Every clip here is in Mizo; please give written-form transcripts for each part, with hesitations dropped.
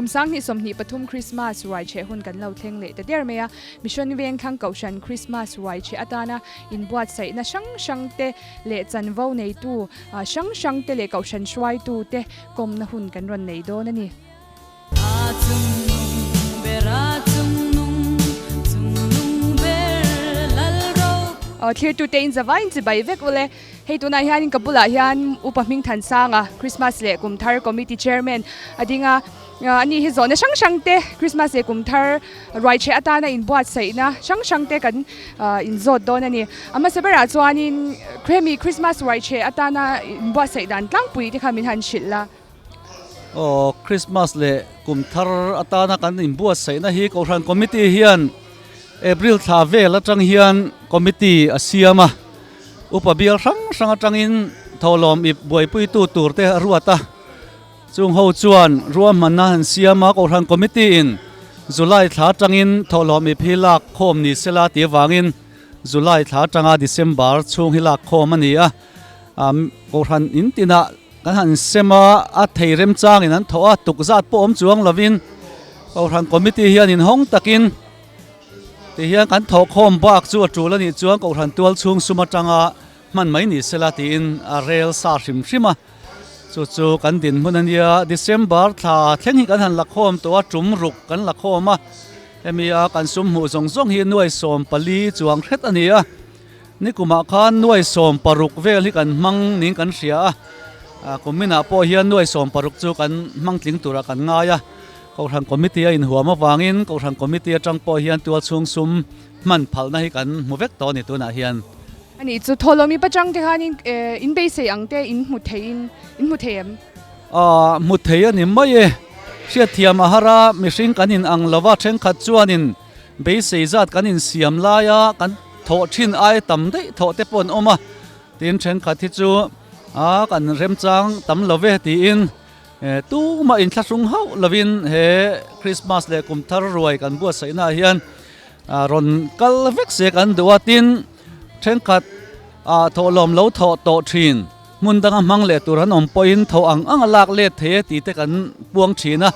Kum 2023 Krismas ruai cheh hun kan lo thleng leh ta der mai a, Mission Vengthlang Kohhran Krismas ruai cheh atana inbuatsaihna hrang hrang te leh chanvo neitu hrang hrang te leh Kohhran hruaitu te kawmna hun kan rawn nei dawn a ni. Thirtute in zavai in chibai vek ule. Hei tunah hianin ka bulah hian Upa Hmingthansanga Christmas leh Kum Thar Committee Chairman a ding a, ani hi zawhna hrang hrang te Christmas leh Kum Thar ruaicheh atana inbuatsaihna hrang hrang te kan inzawt dawn a ni. A hmasa berah chuanin hemi Christmas ruaicheh atana inbuatsaih dan tlangpui te kha min han hrilh la. Aw, Christmas leh Kum Thar atana kan inbuatsaihna hi Kohhran Committee hian April thla vel atang hian Committee a siam a. Upa bial hrang hrang atangin thawhlawm ip buaipuitu tur te a ruat a, chung ho chuan ruahmanna han siam a, Kohhran Committee in July thla atangin thawhlawm ip hi lak khawm ni sela tih avangin July thla atanga December chhung hi lak khawm a ni a, Kohhran in tinah kan han sem a, a thei remchangin an thawh a, tukzat pawh awm chuang lovin Kohhran Committee hian inhawng takin Ti hian kan thawhkhawm bak chu a tul a nih chuan Kohhran tual chhung sum atanga hman mai ni sela tiin a rel sa hrim hrim a, chu chu kan dinhmun a nia. December thla thleng hi kan han lakhawm tawh a, tum ruk kan lakhawm a, hemi a kan sum hmuh zawng zawng hi nuai 14 chuang hret a ni a, nikumah khan nuai 16 vel hi kan hmang niin kan hria a, kuminah pawh hian nuai 16 chu kan hmang tling turah kan ngai a. Kohhran Committee a inhuam avangin Kohhran Committee atang pawh hian tualchhung sum hman phalna hi kan hmu vek tawh a ni tunah hian. A nih chu Thawhlawmi pachang te khanin in beisei ang te in hmu thei in in hmu thei em? Aw hmu thei a ni mai e. Hriatthiam a har a, mihring kan in ang lova thenkhat chuanin beisei zat kan insiam laia kan thawh thin ai tam daih thawh te pawh an awm a, tin thenkhat hi chu a kan remchang tam lo ve tiin Tumah inthlahrung hauh lovin he Christmas leh kum thar ruai kan buatsaihnaah hian rawn kal vek se kan duh a, tin thenkhat thawhlawm lo thawh tawh thin hmun danga hmang leh tur an awm pawhin tho ang ang a lak let thei e tih te kan puang thin a,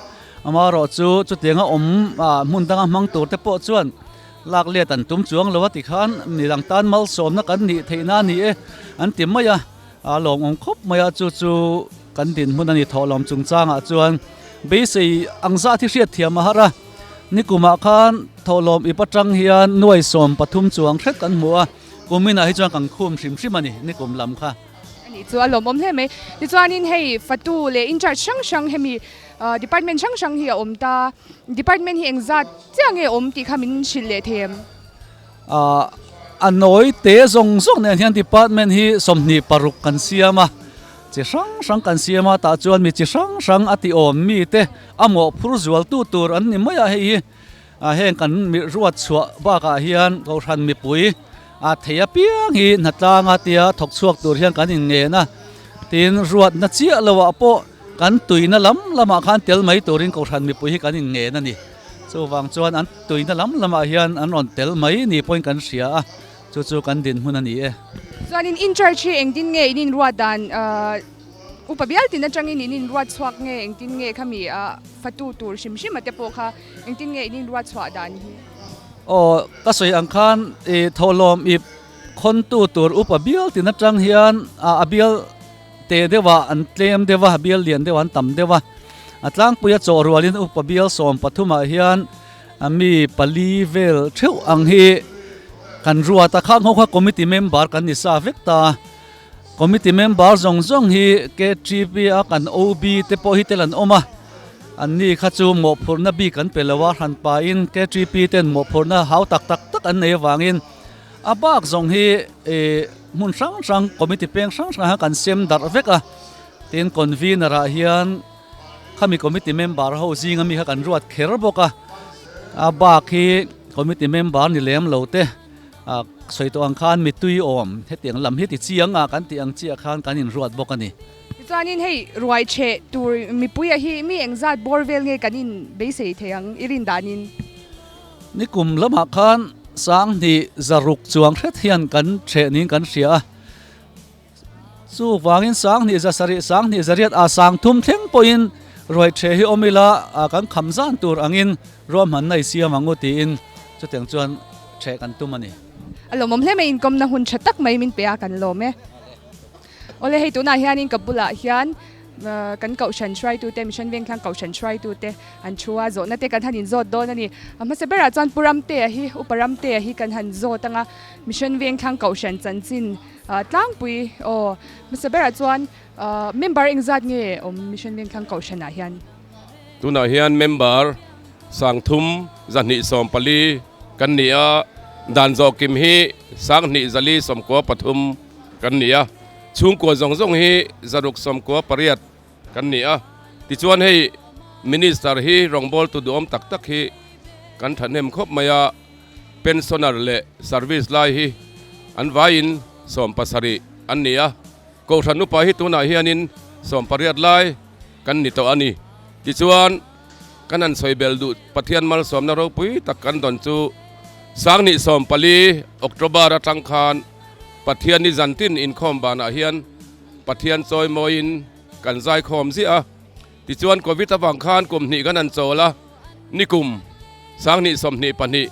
amaherawh chu chutianga awm hmun danga hmang tur te pawh chuan lak let an tum chuang lo a tikhan midang tan malsawmna kan nih theihna a ni e an ti mai a. A lawmawm khawp mai a, chu chu kan dinhmun a ni thawhlawm chungchangah chuan beisei ang zat hi hriat thiam a har a, nikumah khan thawhlawm ip atang hian nuai 13 chuang hret kan hmu a, kuminah hi chuan kan khum hrim hrim a ni nikum lam kha. A nih chu a lawmawm hle mai. Tichuanin hei fatu leh in charge hrang hrang hemi department hrang hrang hi a awm ta, department hi engzat chiah nge awm tih kha min hrilh leh thei em? A nawi te zawng zawng nen hian department hi 26 kan siam a, chi hrang hrang kan siam a, tah chuan mi chi hrang hrang a ti awm mi te a mawhphur zual tu tur an ni mai a, hei hi heng kan mi ruat chhuah bakah hian Kohhran mipui a thei apiang hi hnatlang a tia thawk chhuak tur hian kan inngen a, tin ruatna chiah loah pawh kan tuina lam lamah khan tel mai turin Kohhran mipui hi kan inngen a ni. Chuvang chuan an tuina lam lamah hian an rawn tel mai ni pawhin kan hria a, chu chu kan dinhmun a ni e. Chuanin in church hi engtin nge in inruat dan upa bial tin atangin in inruat chhuak nge engtin nge khami fatu tur hrim hrim a te pawh kha engtin nge in inruat chhuah dan hi? Aw ka sawi ang khan i thawhlawm ip khawntu tur upa bial tin atang hian a bial Te deuhah an tlem deuh a, bial lian deuh an tam deuh a. A tlangpuia chaw rualin upa bial 13 ah hian mi pali vel theuh ang hi kan ruat a, khang ho kha committee member kan ni sa vek ta. Committee member zawng zawng hi KTP a kan OB te pawh hi tel an awm a, an ni kha chu mawhphurhna bik an pe lo a, hranpain KTP ten mawhphurhna hau tak tak tak an nei avangin A bak zawng hi hmun hrang hrang committee peng hrang hrang ah kan sem darh vek a, tin convener ah hian khami committee member ho zinga mi kha kan ruat kher bawk a, a bak hi committee member ni lem lo te sawi tawh ang khan mitui awm hetiang lam hi ti chiang a kan tih ang chiah khan kan inruat bawk a ni. Tichuanin hei ruai cheh tur mipuia hi mi engzat bawr vel nge kan inbeisei thei ang i rin danin? Nikum lamah khan 2600 chuang hret hian kan ṭheh niin kan hria a, chuvangin 2700, 2800 a 3000 thleng pawhin Ruai ṭheh hi awm ila kan kham zan tur angin ruahmanna i siam ang u tiin chutiang chuan ṭheh kan tum a ni. A lawmawm hle mai, inkawmna hun ṭha tak mai min pe a, kan lawm e. Awle hei tunah hianin ka bulah hian kan kohhran hruaitute, Mission Vengthlang kohhran hruaitute an thu a, zawhna te kan han inzawt dawn a ni. A hmasa berah chuan Pu Ramtea hi, Upa Ramtea hi kan han zawt ang a, Mission Vengthlang kohhran chanchin tlangpui aw hmasa berah chuan member engzat nge awm Mission Vengthlang kohhranah hian? Tunah hian member 30 240 kan ni a, dan zawhkim hi 2493 kan ni a, chhungkua zawng zawng hi 698 kan ni a. Tichuan hei Minister hi rawngbawltu duhawm tak tak hi kan thahnem khawp mai a, pensioner leh service lai hi an vaiin 17 an ni a. Kohhran upa hi tunah hianin 18 lai kan ni tawh a ni. Tichuan, kan han sawi bel duh Pathian malsawmna ropui tak kan dawn chu 2014 October atang khan Pathian ni zantin inkhawm banah hian Pathian chawimawiin kan zaikhawm ziah a. Tichuan, Covid avang khan kum hnih kan han chawl a, nikum 2022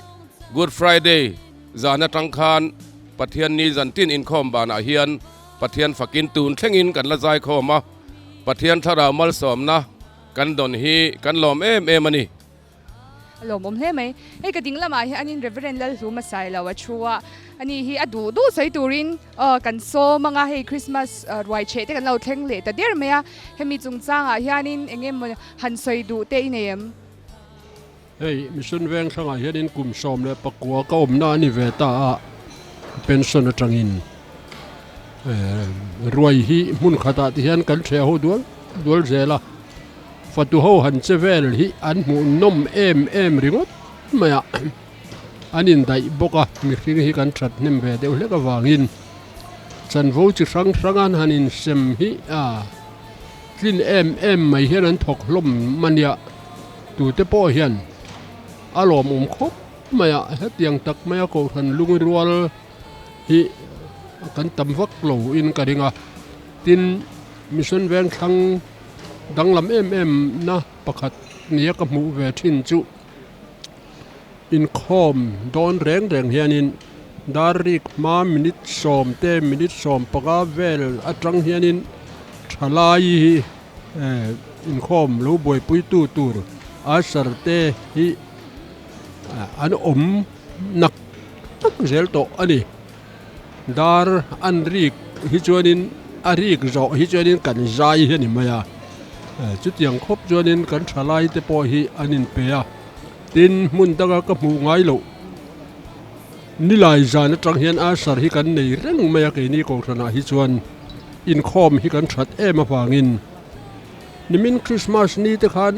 Good Friday zan atang khan Pathian ni zantin inkhawm banah hian Pathian fakin tun thlengin kan la zaikhawm a, Pathian thlarau malsawmna kan dawn hi kan lawm em em a ni. A lawmawm hle mai. Hei ka ding lamah hianin Reverend Lalhluma Sailo a thu a, ani hi a duh duh sawi turin kan sawm ang a, hei Christmas ruai chheh te kan lo thleng leh ta der mai a, hemi chungchangah hianin eng emaw han sawi duh te i nei em? Hei Mission Vengthlangah hianin kum 19 ka awmna a ni ve ta a, pension atangin ruai hi hmun khatah te hian kan ṭheh ho dual dual zel a, fatu ho han che vel hi an hmuh nawm em em ringawt mai a, an indaih bawk a, mihring hi kan ṭhat hnem ve deuh hlek avangin chanvo chi hrang hrang an han insem hi a tlin em em mai hian an thawk hlawm a nia. Tute pawh hian a lawmawm khawp mai a, hetiang tak maia kohhran lungrual hi kan tam vak lo in ka ring a. Tin, Mission Vengthlang danglam em em na pakhat nia ka hmuh ve thin chu inkhawm dawn reng reng hianin dar rik hma minute 10 te minute 15 vel atang hianin thalai hi Inkhawm lo buaipuitu tur usher te hi an awm nak tak zel tawh a ni. Dar an rik hi chuanin a rik zawh hi chuanin kan zai hi a ni mai a, chutiang khawp chuanin kan thalai te pawh hi an inpe a, tin hmun danga ka hmuh ngai loh nilai zan atang hian usher hi kan nei reng mai a keini kohhranah hi chuan. Inkhawm hi kan that em avangin nimin Christmas ni te khan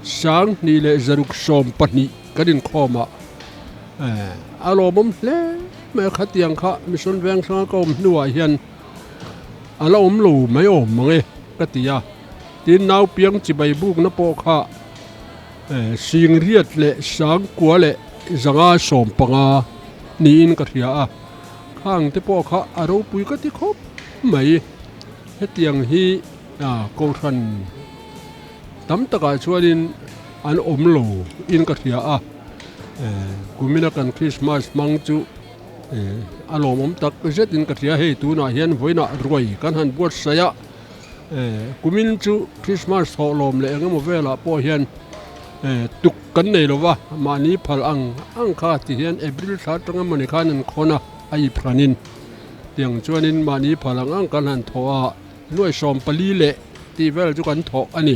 2612 kan inkhawm a, a lawmawm hle mai a, khatiang kha Mission Vengthlang a ka awm hnuah hian a la awm lo mai awm mang e ka ti a, tin naupiang chibai bukna pawh kha singriat leh sangkua leh zanga 15 niin ka hria a. Khang te pawh kha a ropui ka ti khawp mai. Hetiang hi Kohhran tam takah chuanin an awm lo in ka hria a. Kumina kan Christmas hmang chu a lawmawm tak zet in ka hria. Hei tunah hian vawiinah ruai kan han buatsaih a. Kumin chu Christmas thawhlawm leh engemaw velah pawh hian tuk kan nei lo va, mahni phal ang ang kha ti hian April thla atanga mawni khan an khawn a, a ip hranin tiang chuanin mahni phal ang ang kan han thawh a, nuai 14 leh tih vel chu kan thawh a ni.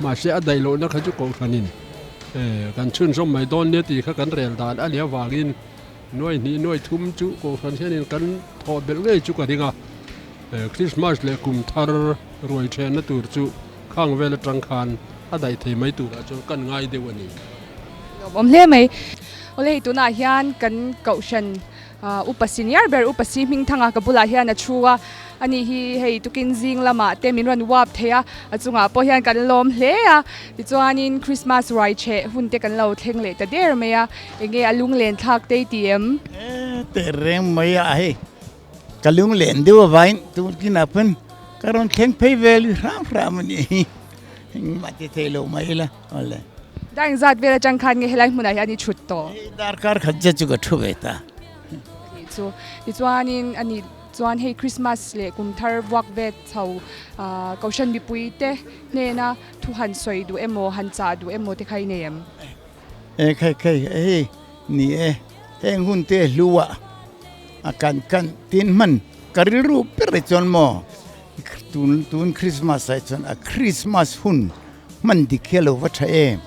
Mahse a daih lohna kha chu kohhranin kan chhunzawm mai dawn nia tih kha kan rel dan a nih avangin nuai hnih nuai thum chu kohhran hianin kan thawh belh ngei chu ka ring a, Krismas leh kum thar ruai thenna tur chu Khang vel atang khan a daih thei mai turah chuan kan ngai deuh a ni. Lawmawm hle mai. Awle hei tunah hian kan kohhran upa senior ber upa si Hmingthanga ka bulah hian a thu a, ani hi hei tukin zing lamah te min rawn uap thei a, a chungah pawh hian kan lawm hle a, tichuanin Christmas ruai chheh hun te kan lo thleng leh ta der mai a, enge a lunglen thlak te i ti em? E teh reng mai a hei. Ka lunglen deuh avain tunkinah pawn ka rawn thleng phei ve lui hram hram a ni. Engmah ti thei lo mai ila awle. Dar engzat vel atang khan nge helai hmunah hian i thut tawh? Hei darkar khat zet chu ka thu ve ta. Tih chu tichuanin a nih chuan hei Christmas leh kum thar vuak vet chho Kohhran mipui te hnena thu han sawi duh emaw han chah duh emaw te kha i nei em? E khai khai hei ni e heng hun te hlua a kan kan tin hman ka rilru ber hi chuan maw tun tun Christmas ah hi chuan a Christmas hun hman dik hi a lo va tha em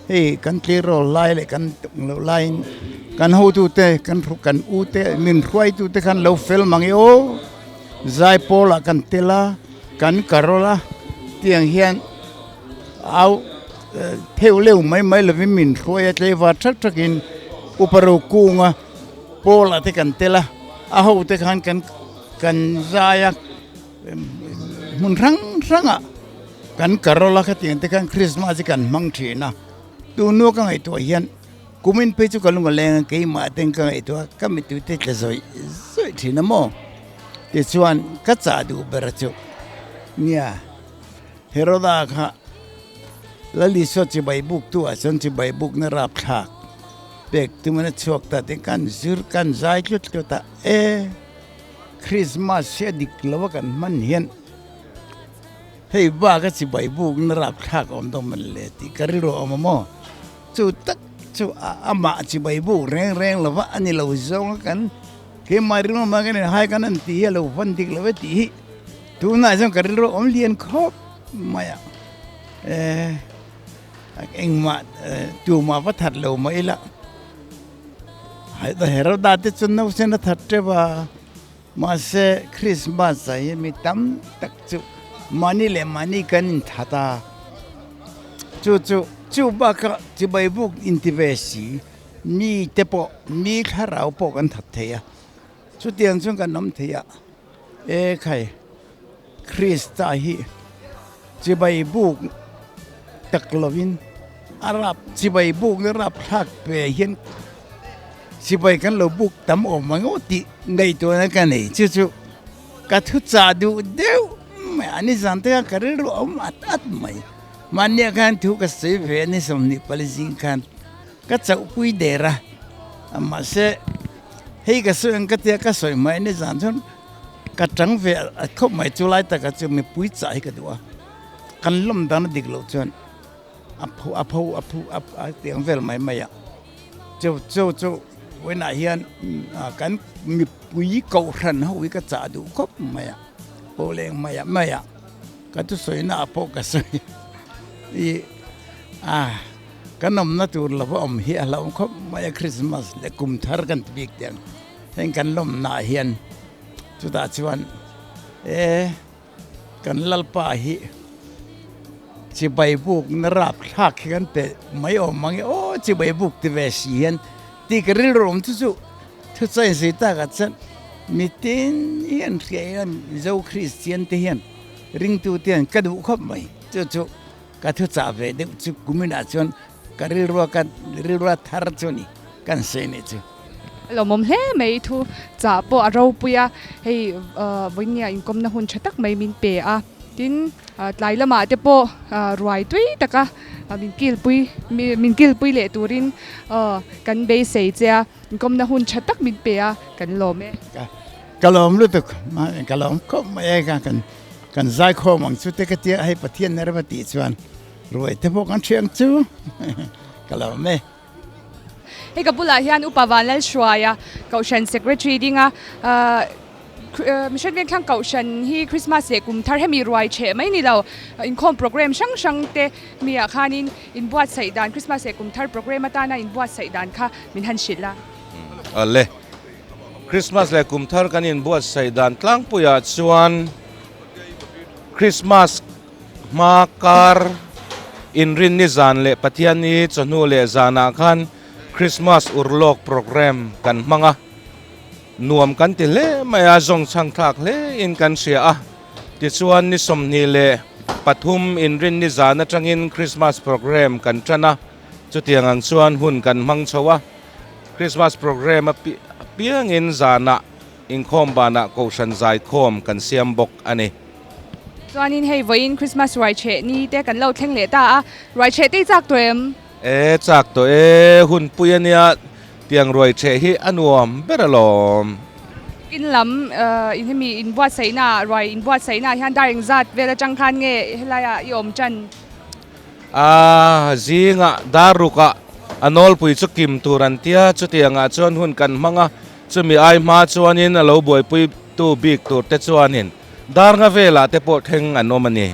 hei kan tleirawl lai leh kan tum loh laiin kan hotute kan kan u te min hruaitute khan lo fel mang e aw zaipawl ah kan tel a kan carol a tiang hian. Au theuh leuh mai mai lovin min hruai a tleivar thak thakin upa ro kunga pawl ah te kan tel a a ho te khan kan kan zai a hmun hrang hrang ah kan carol a khatiang te khan Christmas hi kan hmang thin a tun hnu ka ngaihtuah hian kumin phei chu ka lung a leng a keimah ten ka ngaihtuah a ka mittui te tla zawih zawih thin a maw tichuan ka chah duh ber chu nia. Heroda kha Lal Isua chibai buktu ah chuan chibai bukna rapthlak pek tumin a chhuak ta tih kan zir kan zai tlut tlut a, e Christmas hi a dik lo a kan hman hian hei bak a chibai bukna rapthlak a awm dawn mawn le tih ka rilru a awm a maw? Chu tak chu amah chibai buk reng reng lova a ni lo zawng a kan keimah rilru mai kan inhai kan han tih hi a lo van dik lo e tih hi. Tunah chuan ka rilru awm lian khawp mai a, eh engmah tumah va that lo mah ila Heroda te chu nausen a that teuh a, mahse Christmas ah hian mi tam tak chu mahni leh mahni kan inthat a, chu chu chu bakah chibai buk inti ve si mi te pawh mi thlarau pawh kan that thei a, chutiang chuan kan awm thei a. E khai, Krista hi chibai buk tak lovin a rap chibai buk na rap thlak pe hian chibai kan lo buk tam awm mai ngawt tih ngaihtuahna ka nei. Chu chu ka thu chah duh deuh mai a ni zan te khan ka rilru a awm at at mai. Mahniah khan thu ka sawi ve a ni 24 zing khan ka chauhpui der a, mahse Hei ka sawi ang ka tia ka sawi hmai ni zan chuan ka tang ve a khawp mai chu lai taka chu mipui chah hi ka duh a kan lawm dan a dik loh chuan a pho a pho a phu a tiang vel mai mai a chu chu chu vawiinah hian kan mipui kohhran ho hi ka chah duh khawp mai a pawh leng mai a mai a ka thusawi naah pawh ka sawi i a. Kan awmna tur lo va awm hi a hlauhawm khawp mai a, Christmas leh kum thar kan ti bik teh ang, heng kan lawmnaah hian chutah chuan e kan Lalpa hi chibai bukna rapthlak hi kan pe mai awm ang e aw chibai buk ti ve si hian tih ka rilru awm chu chu thuchain sawi takah chuan mitin hian hria hian Mizo Kristian te hian ringtu te hian ka duh khawp mai chu chu. Ka thu chah ve deuh chu kuminah chuan ka rilrua ka rilrua thar chu a ni kan sawi nih chu. Lawmawm hle mai thu chah pawh a ropui a, hei vawinia inkawmna hun tha tak mai min pe a, tin tlai lamah te pawh ruai tui taka min kilpui min kilpui leh turin kan beisei che a, inkawmna hun tha tak min pe a kan lawm e. Ka lawm lutuk, ka lawm khawp mai e kan. Kan zaikhawm ang chu te ka tia hei Pathian ner va tih chuan ruai te pawh kan thiang chu ka lo awm e. Hei ka bulah hian Upa Vanlalhruaia Kohhran Secretary dinga Mission Vengthlang Kohhran hi Christmas leh kum thar hemi ruai cheh mai ni lo inkhawm program hrang hrang te mi ah khanin inbuatsaih dan Christmas leh kum thar program atana inbuatsaih dan kha min han hrilh a. Awle. Christmas leh kum thar kan inbuatsaih dan tlangpuiah chuan Christmas hma kar inrinni zan leh Pathianni chawhnu leh zanah khan Christmas urlawk program kan hmang a, nuam kan ti hle mai a, zawng chhang thlak hle in kan hria a. Tichuan ni 23 inrinni zan atangin Christmas program kan tan a, chutiang ang chuan hun kan hmang chho a. Christmas program a piangin zanah inkhawm banah Kohhran zaikhawm kan siam bawk a ni. Chuanin hei vawiin Christmas ruaichheh ni te kan lo thleng leh ta a, ruaichheh te i chak tawh em? E chak tawh e, hun pui ania tiang ruaichheh hi a nuam ber alawm. In lam in hemi inbuatsaihna ah ruai inbuatsaihna ah hian dar engzat vel atang khan nge helaiah i awm tan? A zingah dar rukah a nawlpui chu kim tur an tia, chutiangah chuan hun kan hmang a, chumi ai hma chuanin a lo buaipuitu bik tur te chuanin dar nga velah te pawh thleng an awm a ni.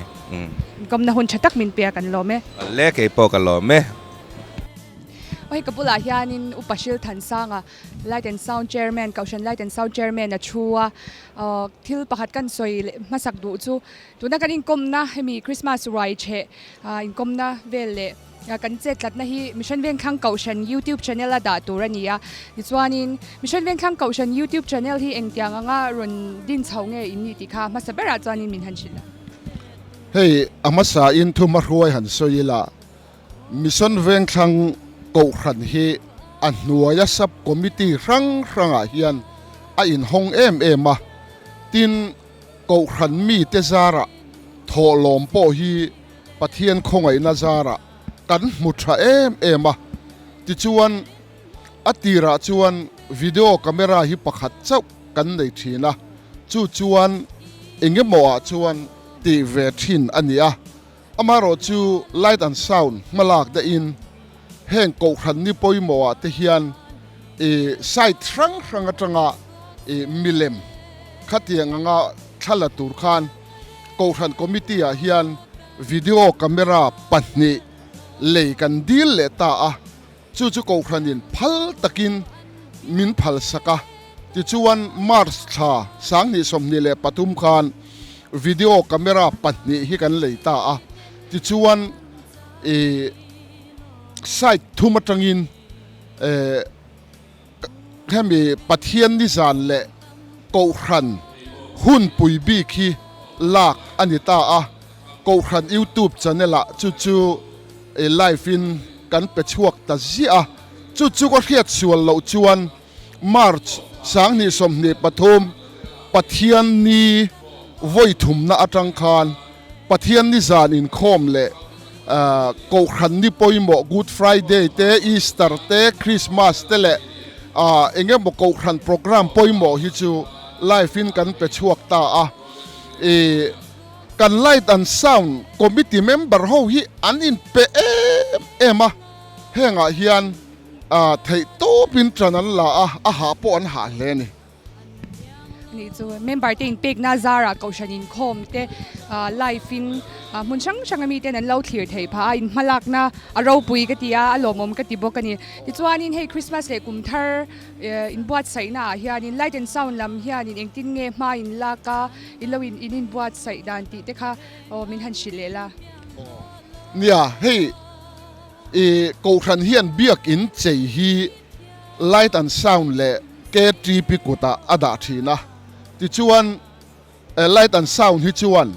Inkawmna hun tha tak min pe a, kan lawm e. Le kei pawh ka lawm e. Aw hei ka bulah hianin Upa Hrilthansanga Light and Sound Chairman, Kohhran Light and Sound Chairman a thu a, thil pakhat kan sawi leh hmasak duh chu Tuna kan inkawmna hemi Christmas ruai chheh inkawmna vel leh kan chet tlatna hi Mission Vengthlang Kohhran YouTube channel a dah tur a ni a. Tichuanin Mission Vengthlang Kohhran YouTube channel hi engtiang anga rawn din chho nge in nih tih kha hmasa berah chuanin min han hrilh a. Hei a hmasain thuma hruai han sawi ila, Mission Vengthlang Kohhran hi a hnuaia sub committee hrang hrangah hian a inhawng em em a, tin, Kohhran mite zarah thawhlawm pawh hi Pathian khawngaihna zarah kan hmu tha em em a, tichuan a tirah chuan video camera hi pakhat chauh kan nei thin a, chu chuan eng emaw ah chuan tih ve thin a ni a, amaherawh chu light and sound hmalak dahin heng kohhran ni pawimawh ah te hian ih side hrang hrang atanga ih milem khatiang anga thla la tur khan kohhran committee ah hian video camera pahnih lei kan dil leh ta a, chu chu kohhranin phal takin min phal sak a, tichuan March thla 2023 khan video camera pahnih hi kan lei ta a, tichuan ih side thum atangin eh hemi Pathian nizan leh Kohhran hunpui bik hi lak a ni ta a, Kohhran YouTube channel ah chu chu live in kan pe chhuak ta ziah a, chu chu ka hriat sual loh chuan March 2023 Pathian ni vawi thumna atang khan Pathian nizan inkhawm leh Kohhran ni pawimawh Good Friday te, Easter te, Christmas te leh eng emaw Kohhran program pawimawh hi chu live in kan pe chhuak ta a. I kan Light and Sound Committee member ho hi an inpe em em a, hengah hian theihtawpin ṭan an la a, a hah pawh an hah hle a ni. Nih chu member te inpekna zarah kohhran inkhawm te live in hmun hrang hrang ami ten an lo thlir theih phah a inhmalakna a ropui ka ti a a lawmawm ka ti bawk a ni. Tichuanin hei Christmas leh kum thar inbuatsaihna ah hianin light and sound lam hianin engtin nge hma in lak a in lo in inbuatsaih dan tih te kha aw min han hrilh leh la. Nia hei i kohhran hian biakin chei hi light and sound leh KTP kutah a dah thin a, tichuan light and sound hi chuan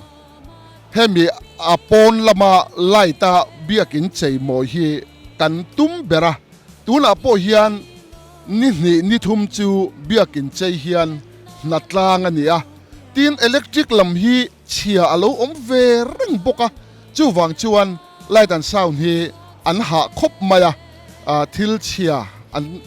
hemi a pawn lama light a biakin chei mawi hi kan tum ber a, tunah pawh hian ni hnih ni thum chu biakin chei hian hna tlang a ni a, tin electric lam hi chhia a lo awm ve reng bawk a, chuvang chuan light and sound hi an hah khawp mai a, thil chhia an.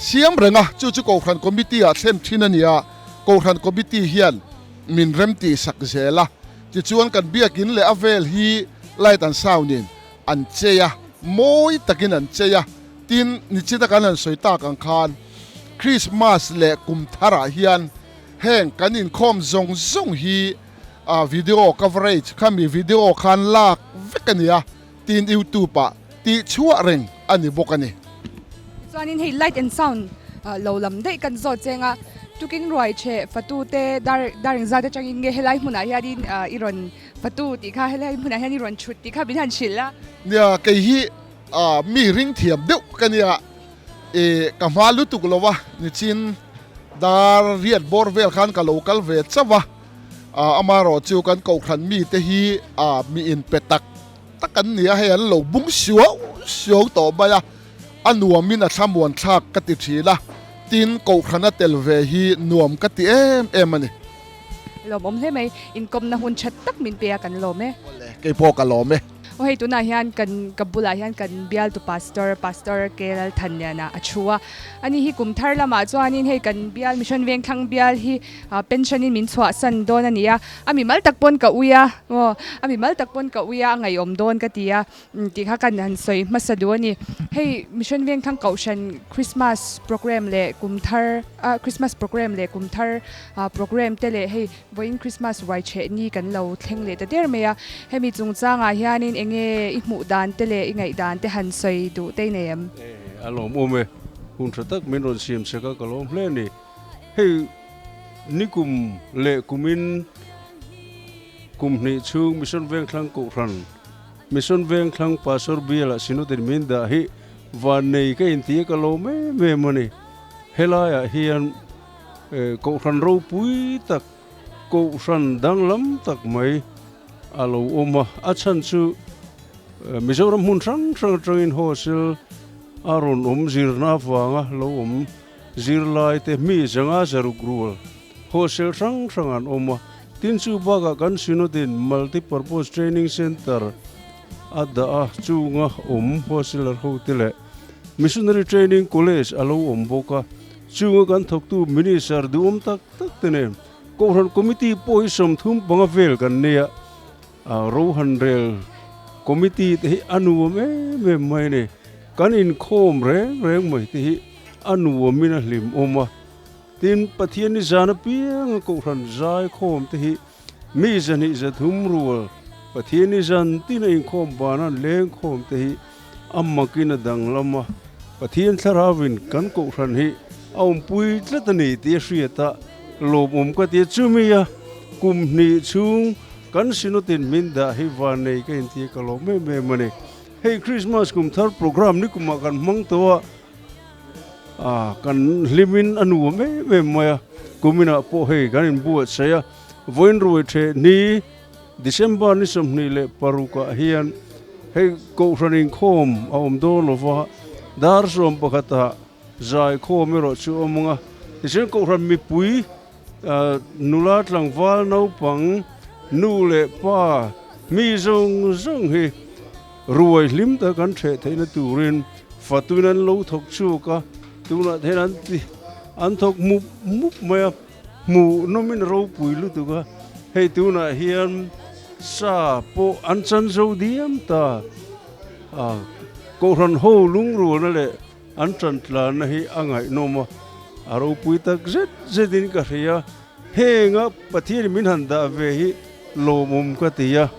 Siam reng a, chu chu Kohhran Committee ah thlen thin a ni a, Kohhran Committee hian min remtih sak zel a, tichuan kan biakin leh a vel hi light and sound in an chei a, mawi takin an chei a, tin nichina kan han sawi tak ang khan Christmas leh kum tharah hian heng kan inkhawm zawng zawng hi video coverage khami video khan lak vek a ni a. Tin YouTube ah tih chhuah reng a ni bawk a ni. Tichuanin hei light and sound lo lam daih kan zawt cheng a, tukin ruai chhe fatu te dar dar engzat atangin nge helai hmunah hianin i rawn fatu tih kha helai hmunah hian i rawn chhut tih kha min han hrilh a. Nia kei hi mi ring thiam deuh ka nia, i ka hma lutuk lo a, nichin dar riat bawr vel khan ka lo kal ve chauh a, Amaherawh chu kan kohhran mite hi mi inpe tak tak an ni a, hei an lo bung suau suau tawh mai a, a nuamin a thlamuan thlak ka ti thin a, tin kohhrana tel ve hi nuam ka ti em em a ni. Lawmawm hle mai, inkawmna hun tha tak min pe a kan lawm e. Awle, kei pawh ka lawm e. Aw hei tunah hian kan ka bulah hian kan bialtu pastor, Pastor K Lalthanliana a thu a. Ani hi kum thar lamah chuanin hei kan bial Mission Vengthlang bial hi pension in min chhuahsan dawn a ni a. A mimal tak pawn ka ui a, aw a mimal tak pawn ka ui a, a ngaihawm dawn ka ti a. Tih kha kan han sawi hmasa duh a ni. Hei Mission Vengthlang Kohhran Christmas program leh kum thar ah Christmas program leh kum thar program te leh hei vawiin Christmas ruai chheh ni kan lo thleng leh ta der mai a. Hemi chungchangah hianin eng nge i hmuh dan te leh i ngaih dan te han sawi duh te i nei em? A lawmawm e, hun tha tak min rawn siam chek a ka lawm hle a ni. Hei nikum leh kumin kum hnih chhung Mission Vengthlang Kohhran Mission Vengthlang Pastor Biala Synod-in min dah hi vannei ka inti a ka lawm em em a ni. Helaiah hian Kohhran ropui tak, Kohhran danglam tak mai a lo awm a. A chhan chu Mizoram hmun hrang hrang atangin hostel a rawn awm zirna avanga lo awm zirlai te mi zanga zaruk rual hostel hrang hrang an awm a. Tin chu bakah kan Synod-in Multi Purpose Training Centre a dah a, chunga awm hosteler hote leh Missionary Training College a lo awm bawk a. Chunga kan thawktu Minister duhawm tak tak te nen Kohhran Committee pawh hi 35 vel kan nei a, Rohanrel Committee te hi a nuam em em mai a ni. Kan inkhawm reng reng mai te hi a nuamin a hlimawm a. Tin, Pathian ni zan apianga Kohhran zaikhawm te hi mi zahnih zathum rual Pathian ni zan tin a inkhawm bana lengkhawm te hi a makin a danglam a, Pathian thlarauin kan Kohhran hi a awmpui tlat a ni tih a hriat a, lawmawm ka ti a, chumi a kum hnih chhung kan Synod-in min dah hi vannei ka inti a, ka lawm em em a ni. Hei Krismas kum thar programme ni kumah kan hmang tawh a, Ah, kan hlimin a nuam em em mai a, kuminah pawh hei kan inbuatsaih a, vawiin ruai theh ni December ni 26 ah hian hei Kohhran inkhawm a awm dawn lo va, dar 11 ah zaikhawm erawh chu a awm ang a, tichuan Kohhran mipui nula tlangval naupang nu leh pa mi zawng zawng hi Ruai hlim tak an hreh theihna turin fatuin an lo thawk chhuak a, tunah te hian an ti an thawk mup mup mai a, hmuh nawmin a ropui lutuk a, hei tunah hian sa pawh an chan zo diam ta a, Kohhran ho lungrualna leh an tan tlanna hi a ngaihnawm a, a ropui tak zet zetin ka hria, henga Pathianin min han dah ve hi lawmawm ka ti a,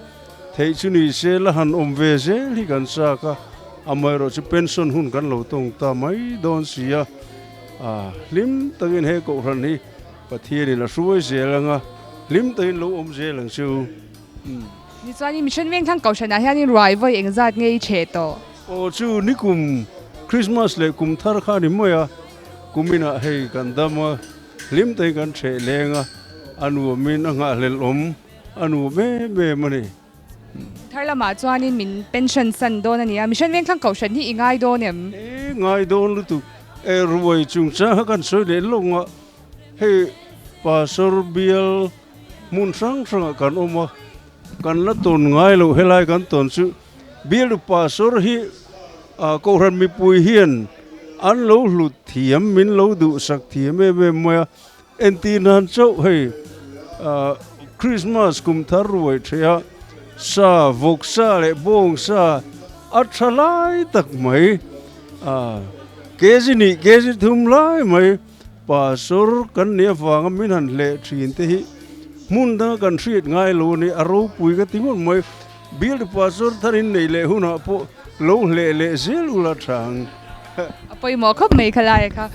theih chu ni se la han awm ve zel hi kan chak a, amaherawh chu pension hun kan lo tawng ta mai dawn si a, a hlim takin he Kohhran hi Pathianin a hruai zel ang a, hlim takin lo awm zel ang chu. Tichuanin Mission Vengthlang Kohhranah hianin ruai vawi engzat nge i cheh tawh? Aw chu nikum Christmas leh kum thar kha ni mai a, kuminah hei kan dam a, hlim takin kan hreh leng a, a nuamin a nghahhlelh awm a nuam em em a ni. Thar lamah chuanin min pension san dawn a ni a, Mission Vengthlang Kohhran hi i ngai dawn em? E ngai dawn lutuk e, ruai chungchang kha kan sawi leh lawng a, hei Pastor bial hmun hrang hrangah kan awm a, kan la tawn ngai loh helai kan tawn chu Bialtu Pastor hi Kohhran mipui hian an lo hlut thiam, min lo duhsak thiam em em mai a, entir nan chauh hei Christmas kum thar ruai theih a, sa vawk sa leh bawng sa a tha lai tak mai, kg nih kg thum lai mai Pastor kan nih avanga min han hleh thin te hi hmun danga kan hriat ngai lo a ni, a ropui ka ti ngawt mai. Bialtu Pastor thar in neih leh hunah pawh lo hleh leh zel ula tha ang. A pawimawh khawp mai kha lai kha.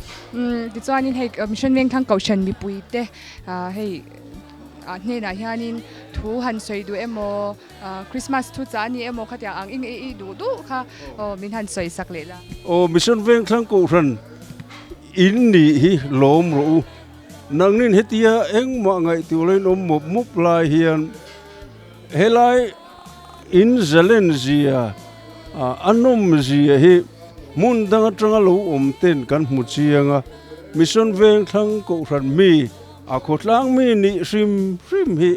Tichuanin hei Mission Vengthlang Kohhran mipuite hei hnenah hianin thu han sawi duh emaw Christmas thu chah a ni emaw khatiang ang i i duh duh kha min han sawi sak leh la. Aw Mission Vengthlang Kohhran in nih hi lawm rawh u. Nangnin hetia engmah ngaihtuah lo in awm mawp mawp lai hian Helai in zalen zia a nawm zia hi hmun dang atanga lo awm ten kan hmu chiang a, Mission Vengthlang Kohhran mi A khawtlang mi nih hrim hrim hi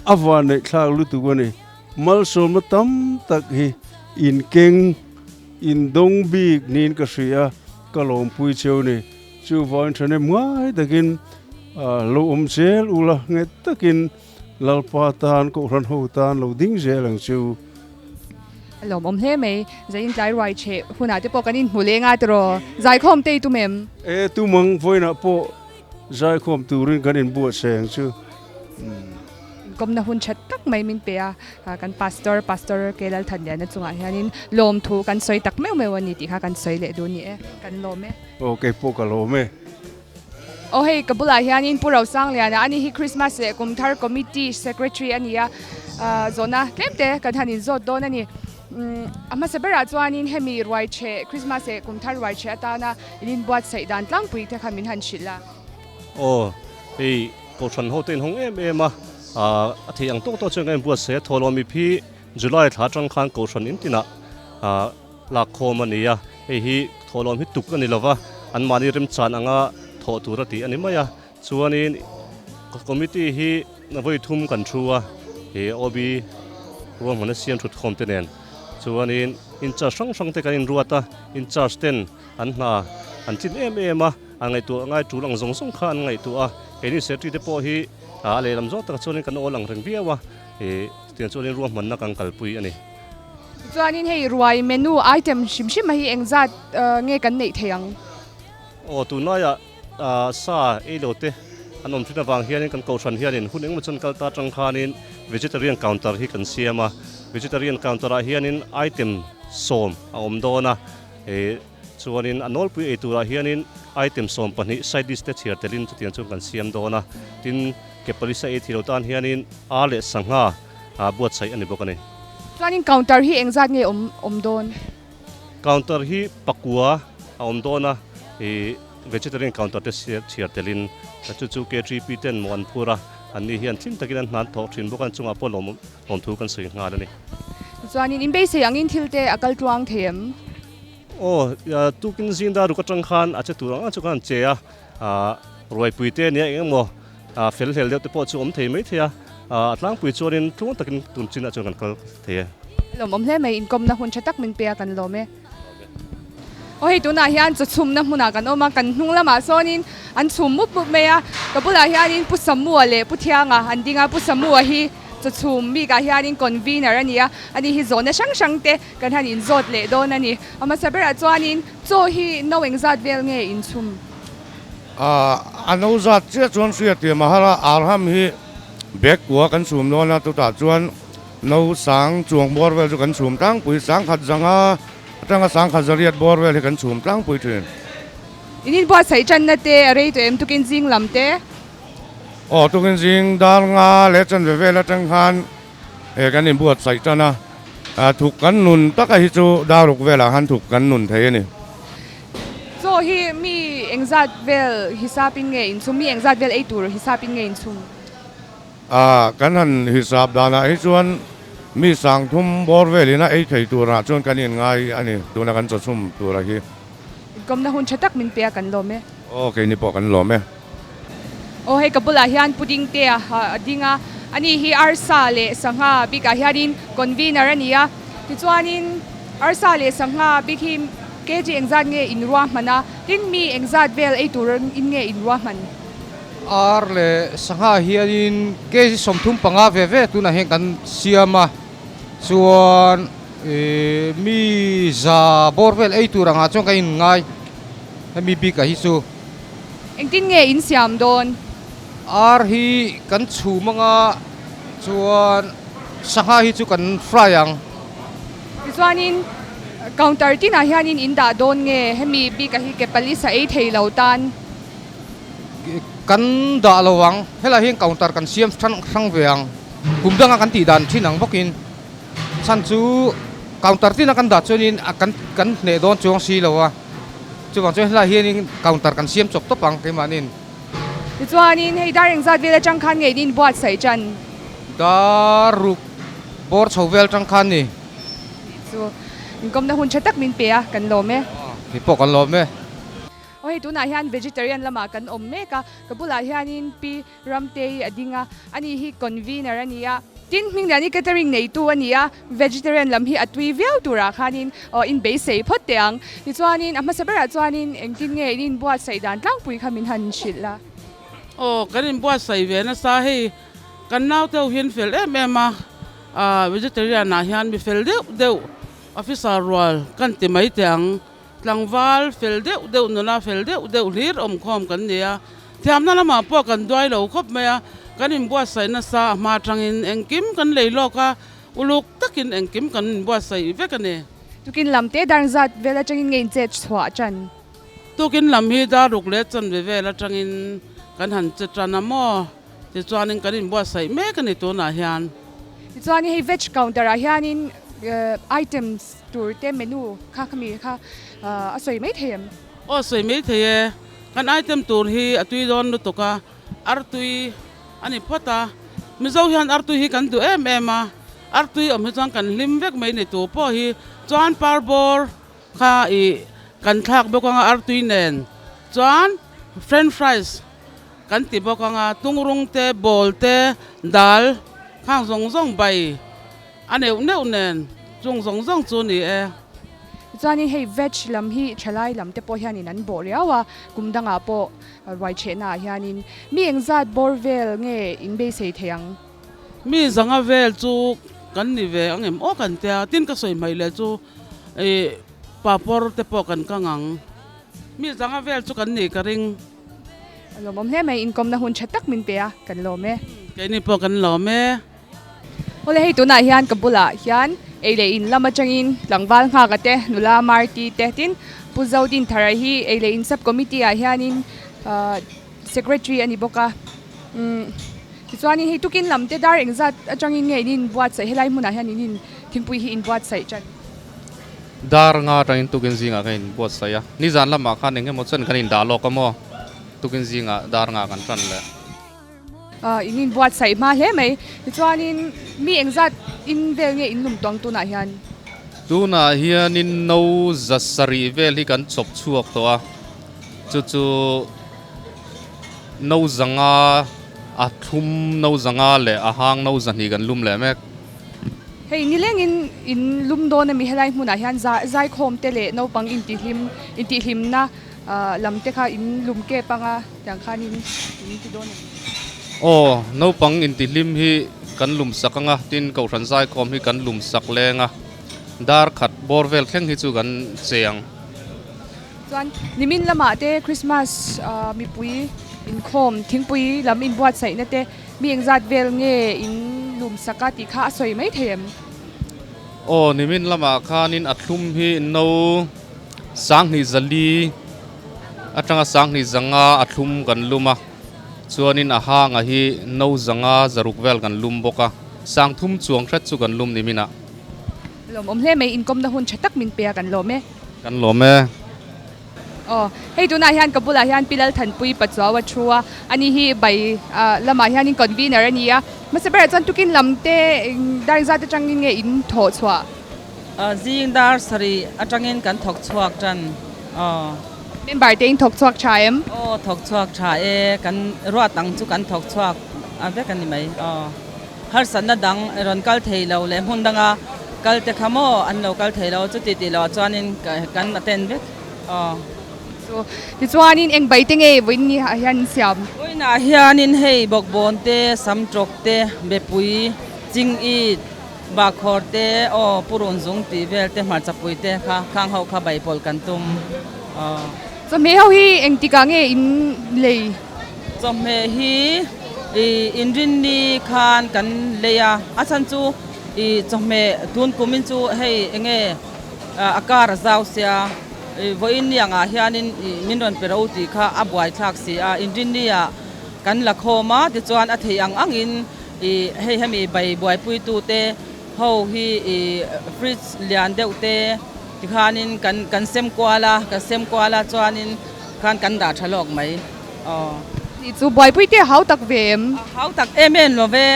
a vanneihthlak lutuk a ni. Malsawmna tam tak hi in keng, in dawng bik niin ka hria, ka lawmpui cheu ni. Chuvangin thahnem ngai takin lo awm zel ula, nghet takin Lalpa tan, Kohhran ho tan lo ding zel ang chu. A lawmawm hle mai. Zain tlai ruai cheh hunah te pawh kan inhmu leng a tiraw? Zaikhawm te i tum em? E, tum ang, vawiinah pawh zaikhawm turin kan inbuatsaih ang chu. Inkawmna hun tha tak mai min pe a, kan Pastor, Pastor K. Lalthanliana chungah hianin lawmthu kan sawi tak meuh meuh a ni tih kha kan sawi leh duh a ni e. Kan lawm e. Aw, kei pawh ka lawm e. Aw hei ka bulah hianin Pu Rosangliana a ni hi Christmas leh kum thar committee secretary a ni a, zawhna tlem te kan han inzawt dawn a ni. A hmasa berah chuanin hemi ruai cheh Christmas leh kum thar ruai cheh atana in inbuatsaih dan tlangpui te kha min han hrilh a. Aw hei Kohhran ho te in hawng em em a, a theih ang tawk tawk chuan kan inbuatsaih a, Thawhlawm ip hi July thla atang khan Kohhran in tinah Lak khawm a ni a, hei hi thawhlawm hi tuk a ni lova, anmahni remchan anga thawh tur a tih a ni mai a. Chuanin committee hi vawi thum kan thu a, he OB ruahmanna siam thut khawm te nen. Chuanin in-charge hrang hrang te kan inruat a, in-charge ten an hna an tlin em em a, an ngaihtuah ngai tul ang zawng zawng kha an ngaihtuah a. Keini secretary te pawh hi a lehlam zawk takah chuanin kan awl ang reng viau a, chutiang chuanin ruahmanna kan kalpui a ni. Chuanin hei ruai menu item hrim hrim a hi engzat nge kan neih thei ang? Aw tunlaiah sa ei lo te an awm thin avang hianin kan kohhran hianin hun engemaw chuan kal ta atang khanin vegetarian counter hi kan siam a, vegetarian counter ah hianin item sawm a awm dawn a, chuanin a nawlpui ei turah hianin item 12 side dish te chhiar telin chutiang chuan kan siam dawn a, tin ke palisa ei thei lo tan hianin ar leh sangha a buatsaih a ni bawk a ni. Chuanin counter hi engzat nge awm awm dawn? Counter hi pakua a awm dawn a, ih vegetarian counter te chhiar telin chu chu KTP ten maw an phur a, an ni hian thim takin an hnan thawk thin bawk a, an chungah pawh lawm lawmthu kan sawi nghal a ni. Chuanin in beisei angin thil te a kal tluang thei em? Aw, tukin zing dar ruk atang khan a che tur ang ang chu khan an che a, Ruaipui te nia eng emaw fel hlel deuh te pawh chu awm thei mai thei a, a tlangpui chuanin tluang takin tun chinah chuan kan kal thei e. Lawmawm hle mai, inkawmna hun tha tak min pe a kan lawm e. Aw hei tunah hian chaw chhumna hmunah kan awm a, kan hnung lamah sawnin an chhum mup mup mai a, ka bulah hianin Pu Samua leh Pu Thianga an ding a, Pu Samua hi chaw chhum bikah hianin convener a ni a, ani hi zawhna hrang hrang te kan han inzawt leh dawn a ni. A hmasa berah chuanin chaw hi no engzat vel nge inchhum? A no zat chiah chuan hriat tih mahal a, Arham hi bag kua kan chhum dawn a, chutah chuan no sang chuang bawr vel chu kan chhum tlangpui, sangkhat zanga atanga sangkhat zariat bawr vel hi kan chhum tlangpui thin. In inbuatsaih tanna te a rei tawh em tukin zing lam te? Aw tukin zing dar nga leh chanve vel atang khan he kan inbuatsaih tan a, thuk kan nun taka hi chu daruk velah khan thuk kan nun thei a ni. Chaw hi mi engzat vel hisapin nge inchhum, mi engzat vel ei tur hisapin nge inchhum? A, kan han hisap danah hi chuan mi sangthum bawr velin a ei thei turah chuan kan inngai a ni, tuna kan chaw chhum tura hi. Inkawmna hun tha tak min pe a, kan lawm e. Aw, keini pawh kan lawm e. Aw, hei ka bulah hian pudding te a ding a, ani hi arsa leh sangha bikah hianin convener a ni a, tichuanin arsa leh sangha bik hi kg engzat nge in ruahman a, tin mi engzat vel ei tur in nge in ruahman? Ar leh sangha hianin kg 35 ve ve tunah hian kan siam a, chuan ih mi za bawr vel ei tur angah chuan kan inngai hemi bikah hi chu. Engtin nge in siam dawn? Ar hi kan chhum anga chuan sangha hi chu kan fry ang. Tichuanin counter tinah hianin in dah dawn nge hemi bika hi ke pali sa ei thei lo tan? Kan dah lo ang, helai hian counter kan siam hrang ve ang. Kum danga kan tih dan thin ang bawkin chhan chu counter tina kan dah chuanin kan kan hneh dawn chuang si lo a. Chuvang chuan helai hianin counter kan siam chawp tawp ang keimahnin. Tichuanin hei dar engzat vel atang khan ngei nin buatsaih tan? Dar ruk bawr chho vel atang khan ni. Tih chu inkawmna hun tha tak min pe a, kan lawm e. Kei pawh kan lawm e. Aw hei Hei tunah hian vegetarian lamah kan awm mek a, ka bulah hianin Pi Ramtei a ding a, ani hi convener a ni a. Tin, Hmingliani catering neitu a ni a, vegetarian lam hi a tui viau turah khanin aw in beisei phawt teh ang. Tichuanin a hmasa berah chuanin engtin nge in inbuatsaih dan tlangpui kha min han hrilh la. Aw kan inbuatsaih ve nasa hei kan naute ho hian fel em em a, ah vegetarian ah hian mi fel deuh deuh officer rual kan ti mai teh ang. Tlangval fel deuh deuh nula fel deuh deuh hlir awmkhawm kan ni a, thiamna lamah pawh kan duai lo khawp mai a, kan inbuatsaih nasa a hma atangin engkim kan lei lawk a, uluk takin engkim kan inbuatsaih vek a ni. Tukin lam te dar zat vel atangin nge inchet chhuah tan? Tukin lam hi dar ruk leh chanve vel atangin kan han che tan a maw? Tichuanin kan inbuatsaih mek a ni tunah hian. Tichuanin hei veg counter ah hianin items Tur te menu kha khami kha a sawi mai thei em? Aw sawi mai thei e, kan item tur hi a tui dawn lutuk a, artui a ni phawt a, Mizo hian artui hi kan duh em em a, artui awm hi chuan kan hlim vek mai ni tu pawh hi, chuan parbawr kha ih kan thlak bawk anga artui nen chuan french fries kan ti bawk anga tungrung te ball te dal khang zawng zawng bai. A neuh neuh nen chung zawng zawng chu ni e. Tichuanin hei veg lam hi thalai lam te pawh hianin an bawh riau a, kum dangah pawh ruai chhehnaah hianin mi engzat bawr vel nge in beisei thei ang? Mi zanga vel chu kan ni ve ang em aw kan tia, tin ka sawi hmaih leh chu ih papawr te pawh kan kang ang. Mi zanga vel chu kan nih ka ring. A lawmawm hle mai, inkawmna hun tha tak min pe a, kan lawm e. Keini pawh kan lawm e. Awle hei tunah hian ka bulah hian ei leh in lam atangin tlangval nghaka te nula Marty te tin Pu Zodinthara hi ei leh in sub committee ah hianin ahh secretary a ni bawk a umm tichuanin hei tukin lam te dar engzat atangin nge in inbuatsaih helai hmunah hian in in thingpui hi inbuatsaih tan. Dar nga atangin tukin zingah kan inbuatsaih a nizan lamah khan eng emaw chuan kan indah lawk a maw tukin zingah dar nga kan tan leh. In inbuatsaih hma hle mai. Tichuanin mi engzat in vel nge in lum tawng tunah hian? Tunah hianin no za sarih vel hi kan chawp chhuak tawh a, chu chu no zanga a thlum no zanga leh a hang no zahnih kan lum leh mek. Hei nilengin in lum dawn a mi helai hmunah hian zaikhawm te leh naupang intihlim intihhlimna Lam te kha in lum kep anga tiang khan in in ti dawn em? Aw, naupang intihlim hi kan lum sak anga, tin Kohhran zaikhawm hi kan lum sak leng a, dar khat bawr vel thleng hi chu kan che ang. Chuan nimin lamah te Christmas mipui inkhawm thingpui lam inbuatsaihna te mi engzat vel nge in lum sak a tih kha a sawi mai thei em? Aw, nimin lamah khanin a thlum hi no. Sanghnih zali atanga sanghnih zanga a thlum kan lum a, chuanin a hanga hi no zanga zaruk vel kan lum bawk a, sangthum chuang hret chu kan lum ni minah. Lawmawm hle mai, inkawmna hun tha tak min pe a, kan lawm e. Kan lawm e. Aw, hei tunah hian ka bulah hian Pi Lalthanpui Pachuau a thu a, ani hi bai lamah hianin convener a ni a, hmasa berah chuan tukin lam te dar zat atangin nge in thawh chhuah? Zing dar sarih atangin kan thawk chhuak tan aw. Member te in thawk chhuak tha em? Aw thawk chhuak tha e, kan ruat ang chu kan thawk chhuak a vek a ni mai aw. Harsatna dang rawn kal thei lo leh hmun danga kal te kha maw an lo kal thei lo chuti tih loh ah chuanin kan attend vek aw. Chu tichuanin eng bai te nge vawiin ni ah hian in siam? Vawiin ah hianin hei bawkbawn te, samtawk te, bepui, chingit, Bakhawr te aw purun zung tih vel te hmarcha pui te kha khang ho kha bai pawlh kan tum aw. Chawhmeh ho hi engtikah nge in lei? Chawhmeh hi ih inrinni khan kan lei a, a chhan chu ih chawhmeh tun kumin chu hei enge a kar a zau sia ih vawiin ni angah hianin ih min rawn pe ro tih kha a buaithlak si a, inrinni ah kan la khawm a tichuan a theih ang angin I hei hemi bai buaipuitute ho hi i fridge lian deuh te tikhanin kan kan sem kual a, kan sem kual a chuanin khan kan dah tha lawk mai aw. Tih chu buaipui te a hau tak ve em? A hau tak em em lo ve,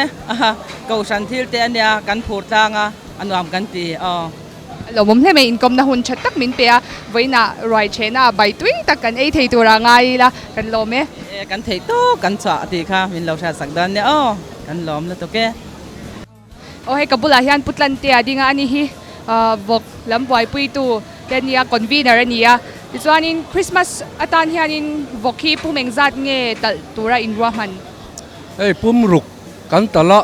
kohhran thil te ania kan phur tlang a, a nuam kan ti aw. A lawmawm hle mai, inkawmna hun tha tak min pe a, vawiinah ruai thehna bai tui tak kan ei thei tura ngai ila kan lawm e. E, kan theih tawk kan chhuah tih kha min lo hriatsak dawn nia aw, kan lawm lutuk e. Aw hei ka bulah hian Pu Tlantea a ding a, ani hi vawk lam buaipuitu te a nia, convener a ni a. Tichuanin Christmas atan hianin vawk hi pum engzat nge talh tura inruahman? Hei pum ruk kan talh a,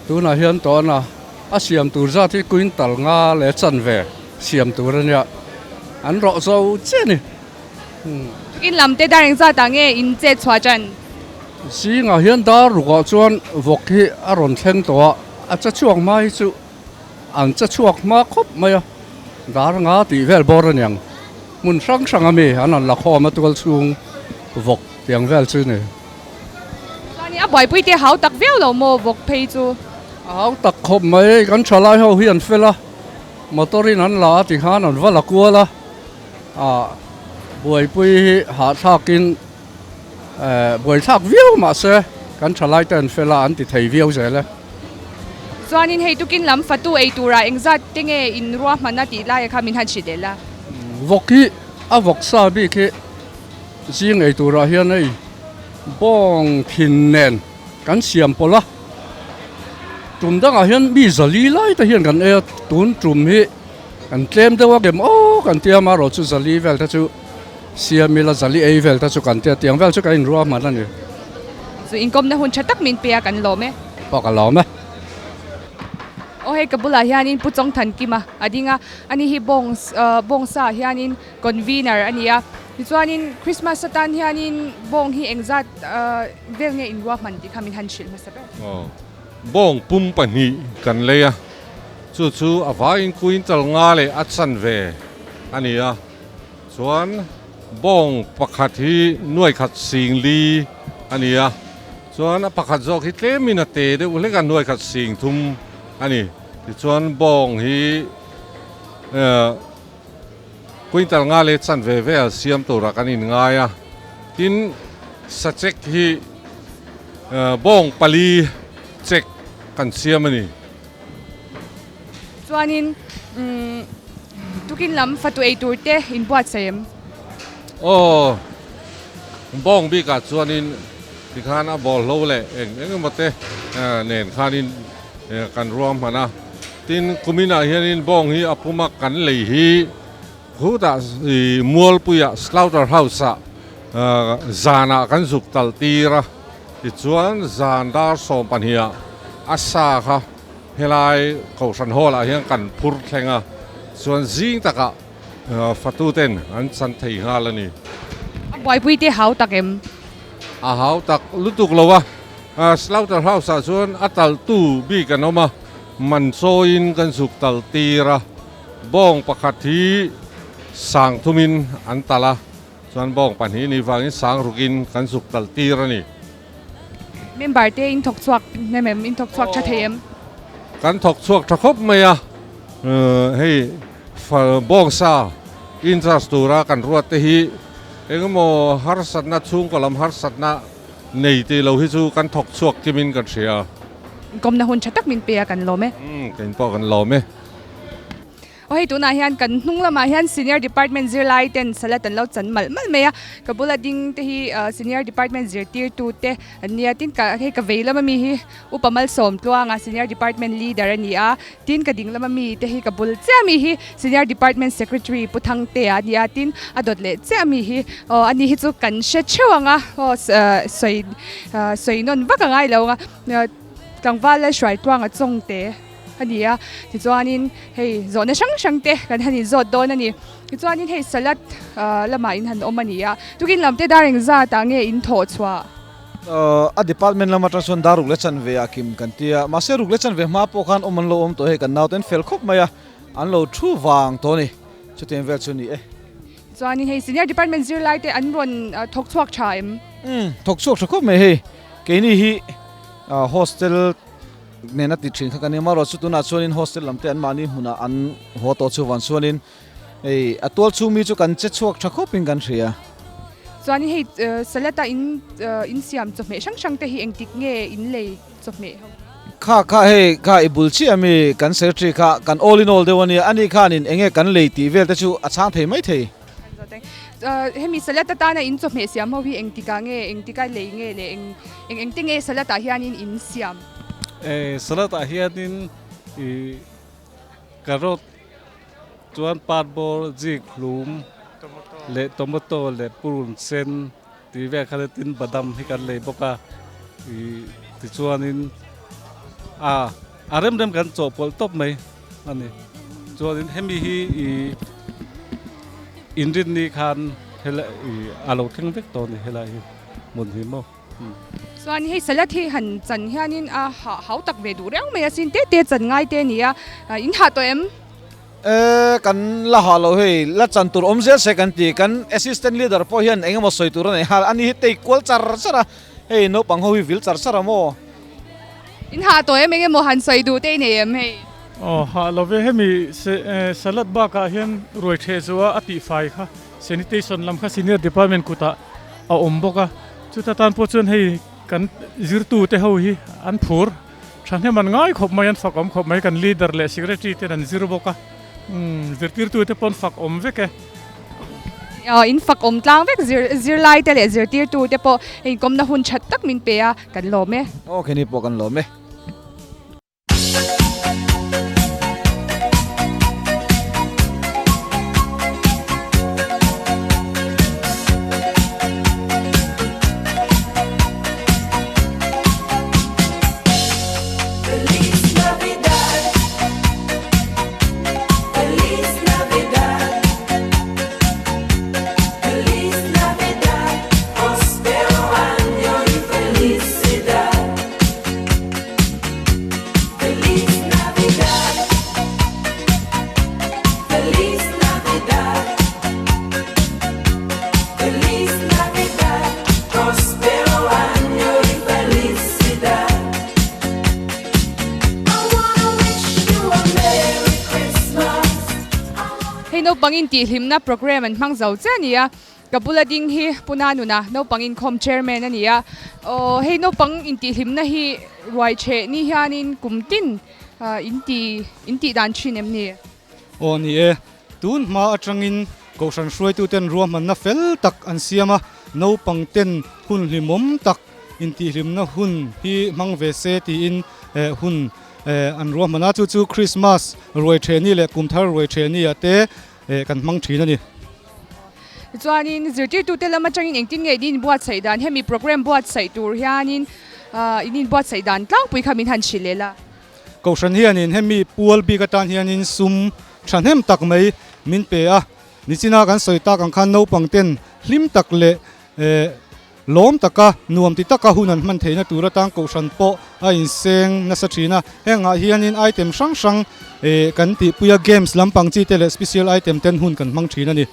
tunah hian tawn a. A siam tur zat hi quintal nga leh chanve siam tur a nia, an rawh zo chiah a ni. In lam te dar engzat ah nge in chet chhuah tan? Zingah hian dar rukah chuan vawk hi a rawn thleng tawh a, a che chhuak hma hi chu an che chhuak hma khawp mai a, dar nga tih vel bawr a niang. Hmun hrang hrang a mi an rawn la khawm a tual chhung vawk tiang vel chu ni. Chuan a buaipui te hau tak viau lo maw vawk phei chu? A hau tak khawp mai, kan thalai ho hi an fel a, motor in an la a ti khan an va la kual a, ah buaipui hi hahthlak in eh buaithlak viau mahse kan thalai te an fel a an ti thei viau zel e. Chuanin hei tukin lam fatu ei turah engzat te nge in ruahman a tih laia kha min han hrilh leh la. Vawk hi a vawk sa bik hi Zing ei turah hian hei bawng thin nen kan siam pawlh a, tum dangah hian mi zali lai te hian kan ei a, tun tum hi kan tlem deuh a kem aw kan tia amaherawh chu zali vel te chu siam ila zali ei vel te chu kan tia tiang vel chu kan inruah hman a ni. Chu inkawmna hun tha tak min pe a kan lawm e. Aw ka lawm e. Aw hei ka bulah hianin Pu Chawngthankima a ding a, ani hi bawng bawngsa ah hianin Convener a ni a, tichuanin Christmas atan hianin bawng hi engzat vel nge in ruahman tih kha min han hrilh hmasa ber. Aw, bawng pum pahnih kan lei a, chu chu a vaiin quintal nga leh a chanve a ni a, chuan bawng pakhat hi nuai khat sing li a ni a, chuan a pakhat zawk hi tlemin a te deuh hlek a nuai khat sing thum a ni, tichuan bawng hi eh. Quintal nga leh chanve vel siam turah kan inngai a, tin sachek hi bawng pali chek kan siam a ni. Chuanin tukin lam fatu ei tur te inbuatsaih em? Aw, bawng bikah chuanin tikhan a bawlhlo leh eng eng emaw te nen khanin kan ruahman a. Tin, kuminah hianin bawng hi a puma kan lei hi khutah ih Mualpuiah Slaughter House-ah zanah kan zuk tal tir a, tichuan zan dar 12 a sa kha helai Kohhran Hall-ah hian kan phur thleng a, chuan zing takah fatuten an chan thei nghal a ni. A buaipui te hau tak em? A hau tak lutuk lo a, Slaughter House-ah chuan a talhtu bik an awm a. Man chawiin kan zuk tal tir a, bawng pakhat hi sang thumin an tal a, chuan bawng pahnih nih vangin sang rukin kan zuk tal tir a ni. Member te in thawk chhuak hnem em? In thawk chhuak tha thei em? Kan thawk chhuak tha khawp mai a, hei bawng sa in charge tura kan ruat te hi engemaw harsatna chhungkaw lam harsatna nei tih lo hi chu kan thawk chhuak kimin kan hria. Kawmna hun tha tak min pe a kan lawm e. Umm kein pawh kan lawm e. Aw hei tunah hian kan hnung lamah hian senior department zirlai ten salad an lo chan malh malh mai a, ka bula ding te hi senior department zirtirtu te an nia tin ka hei ka vei lama mi hi Upa Malsawm Tluanga senior department leader a ni a, tin ka ding lama mi te hi ka bul chiah mi hi senior department secretary Pu Thangtea a ni a, tin a dawt leh chiah mi hi aw ani hi chu kan hre theuh ang a aw sawi sawi nawn vak a ngai lo ang a. Tlangval leh hruaituanga chawng te a ni a, tichuanin hei zawhna hrang hrang te kan han inzawt dawn a ni. Tichuanin hei salad lamah in han awm a ni a, tukin lam te dar engzat ah nge in thawh chhuah? A department lam atang chuan dar ruk leh chanve ah kim kan ti a, mahse ruk leh chanve hma pawh khan awm an lo awm tawh hei kan naute an fel khawp mai a, an lo thu vang tawh a ni, chutiang vel chu a ni e. Chuanin hei senior department zirlai te an rawn thawk chhuak tha em? Umm thawk chhuak tha khawp mai hei. Keini hi hostel nena ti thin kha kan ni a, amaherawhchu tunah chuanin hostel lam te anmahni hmunah an haw tawh chuvang chuanin hei a tual chhung mi chu kan che chhuak tha khawpin kan hria. Chuanin hei salad a in in siam chawhmeh hrang hrang te hi engtik nge in lei chawhmeh ho? Kha kha hei kha i bul chiah ami kan secretary kha kan all in all deuh ania, ani khanin enge kan lei tih vel te chu a chhang thei mai thei. Hemi salad atana in chawhmeh siam ho hi engtikah nge, engtika lei nge leh eng eng engte nge salad ah hianin in siam? Salad ah hianin i carrot chuan patbawr, zik hlum leh tomato leh purun sen tih vel kha tin badam hi kan lei bawk a, ih tichuanin a a rem rem kan chawhpawlh tawp mai a ni. Chuanin hemi hi ih inrinni khan helai ih a lo thleng vek tawh a ni helai hi hmun hi maw. Chuan hei salad hi han chan hianin a hah hau tak ve duh reuh mai a sin te te chan ngai te a ni a, in hah tawh em? E, kan la hah lo hei, la chan tur awm zel se kan ti, kan assistant leader pawh hian eng emaw sawi tur a nei nghal, ani hi tei kual char char a, hei naupang ho hi vil char char a maw? In hah tawh em eng emaw han sawi duh te i nei em hei? Aw hah lo ve, hemi salad bakah hian ruai theh zuah a tihfai kha sanitation lam kha senior department kutah a awm bawk a, chuta tan pawh chuan hei kan zirtute ho hi an phur thahnem an ngai khawp mai, an fak awm khawp mai, kan leader leh secretary ten an zir bawk a, umm zirtirtute pawh an fak awm vek e. Aw in fak awm tlang vek zir zirlai te leh zirtirtute pawh hei inkawmna hun that tak min pe a, kan lawm e. Aw kheni pawh kan lawm e. Hei naupang intihhlimna programme an hmang zo chiah a ni a. Ka bula ding hi Puna nuna naupang inkhawm chairman a ni a, aw hei naupang intihhlimna hi ruai chheh ni hianin kum tin inti intih dan thin em ni? Aw ni e, tun hma atangin Kohhran hruaituten ruahmanna fel tak an siam a, naupang ten hun hlimawm tak intihhlimna hun hi hmang ve se tiin hun an ruahman a, chu chu Krismas ruai ṭheh ni leh kumthar ruai ṭheh ni ah te kan hmang thin a ni. Chuanin zirtirtute lam atangin engtin nge in inbuatsaih dan, hemi programme buatsaih tur hianin in inbuatsaih dan tlangpui kha min han hrilh leh la. Kohhran hianin hemi pual bik atan hianin sum thahnem tak mai min pe a, nichina kan sawi tak ang khan naupang ten hlim tak leh Lawm taka, nuam ti taka hun an hman theihna tur atan kohhran pawh a inseng nasa thin a. Hengah hianin item hrang hrang kan tihpui a, games lampang chi te leh special item ten hun kan hmang thin a ni.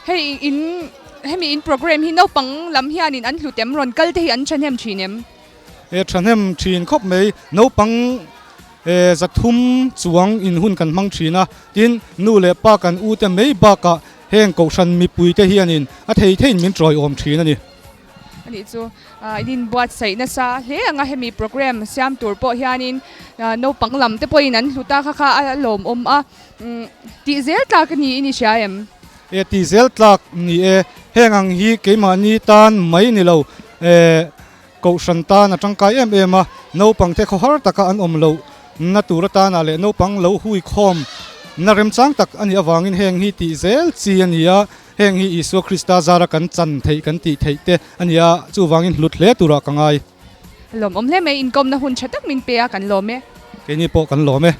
Hei in hemi in program hi naupang lam hianin an hlut em? Rawn kal te hi an thahnem thin em? E thahnem thin khawp mai. Naupang 300 chuang in hun kan hmang thin a, tin nu leh pa kan u te mai bakah Heng kohhran mipuite hianin a thei theiin min tawiawm thin a ni. A nih chu in inbuatsaih nasa hle ang a, hemi programme siam tur pawh hianin naupang lam te pawhin an hlut a, kha kha a lawmawm a, tih zel tlak a ni in i hria em? E tih zel tlak ni e, heng ang hi keimahni tan mai ni lo, kohhran tan a tangkai em em a, naupang te khawhar taka an awm loh na tur atana leh naupang lo hui khawm na remchang tak a nih avangin heng hi tih zel chi a ni a, heng hi Isua Krista zara kan chan theih kan tih theih te a ni a, chuvangin hlut hle turah ka ngai. Lawmawm hle mai, inkawmna hun tha tak min pe a, kan lawm e. Keini pawh kan lawm e.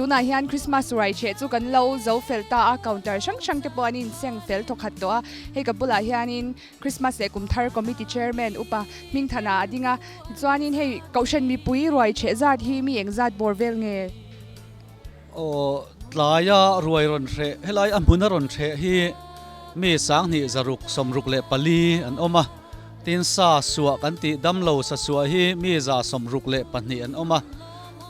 tunah hian Christmas ruai cheh chu kan lo zo fel ta a, counter hrang hrang te pawh an inseng fel thawkhat tawh a, hei ka bulah hianin Christmas leh kum thar committee chairman upa Hmingthana a ding a, tichuanin hei Kohhran mipui ruai cheh zat hi mi eng zat bawr vel nge? Aw tlaia ruai rawn hreh helai a hmuna rawn hreh hi mi sanghnih zaruk 64 an awm a, tin sa suah kan tih damlo sa suah hi mi za 62 an awm a,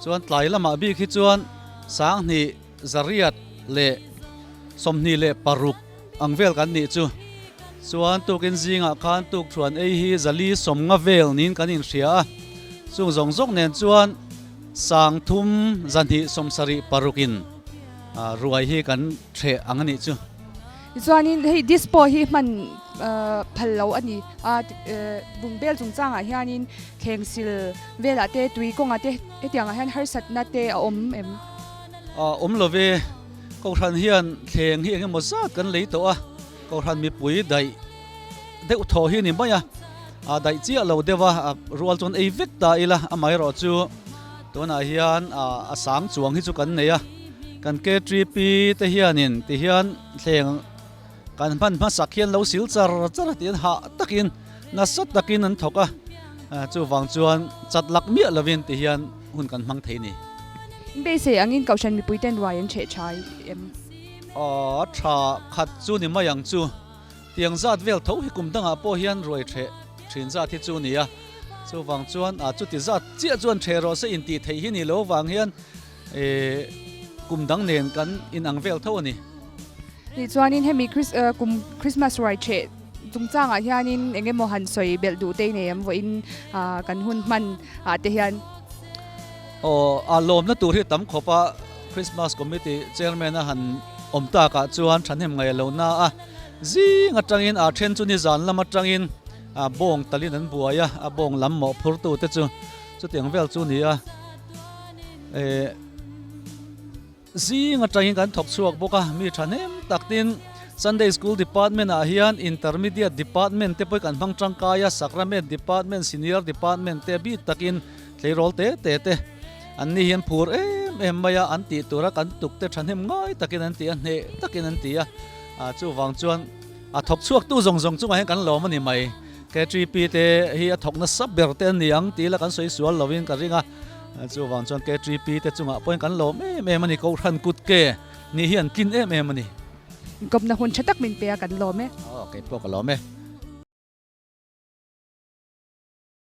chuan tlai lamah bik hi chuan 2126 ang vel kan nih chu. Chuan tukin zingah khan tukthuan ei hi 450 vel niin kan inhria a, chung zawng zawng nen chuan 3276 in ruai hi kan hreh ang a nih chu. Tichuanin hei dispo hi hman phal lo a ni a, bungbel chungchangah hianin thleng sil velah te tui kawngah te hetiangah hian harsatna te a awm em? Awm lo ve, Kohhran hian thleng hi engemaw zat kan lei tawh a, Kohhran mipui daih deuh thaw hi a ni mai a, a daih chiah lo deuh a, rual chuan ei vek ta ila, amaherawh chu tunah hian a sang chuang hi chu kan nei a, kan KTP te hianin tihian thleng kan hman hmasak hian lo sil char char a tiin hah takin nasa takin an thawk a, chuvang chuan chat lak miah lovin tihian hun kan hmang thei a ni. Beisei angin Kohhran mipuiten ruai an chheh tha em? A tha khat chu ni mai ang chu. Tiang zat vel tho hi kum dangah pawh hian ruai ṭheh ṭhin zat hi chu ni a. Chuvang chuan a chuti zat chiah chuan ṭheh rawh se intih theih hi ni lo vang hian kum dang nen kan inang vel tho a ni. Tichuanin hemi kum Christmas ruai ṭheh chungchangah hianin eng emaw han sawi belh duh te i nei em vawiin kan hun hman ah te hian? Aw, a lawmna tur hi tam khawp a, Christmas Committee Chairman a han awm takah chuan thahnem ngaih a lo na a, zing atangin a then chu nizan lam atangin bawng talin an buai a, a bawng lam mawhphurtu te chu chutiang vel chu ni a. Zing atangin kan thawk chhuak bawk a, mi thahnem tak tin Sunday School Department ah hian Intermediate Department te pawh kan hmang tangkai a, Sacrament Department, Senior Department te bik takin tleirawl te te te an ni hian phur em em mai a, an tih tura kan tuk te thahnem ngai takin an ti a, hneh takin an ti a, chuvang chuan a thawk chhuak tu zawng zawng chungah hian kan lawm a ni mai. KTP te hi a thawk nasa ber te an ni ang tih ila kan sawi sual lovin ka ring a. Chuvang chuan KTP te chungah pawhin kan lawm em em a ni, Kohhran kut ke nih hi an tlin em em a ni. Inkawpna hun tha tak min pe a, kan lawm e. Aw, kei pawh ka lawm e.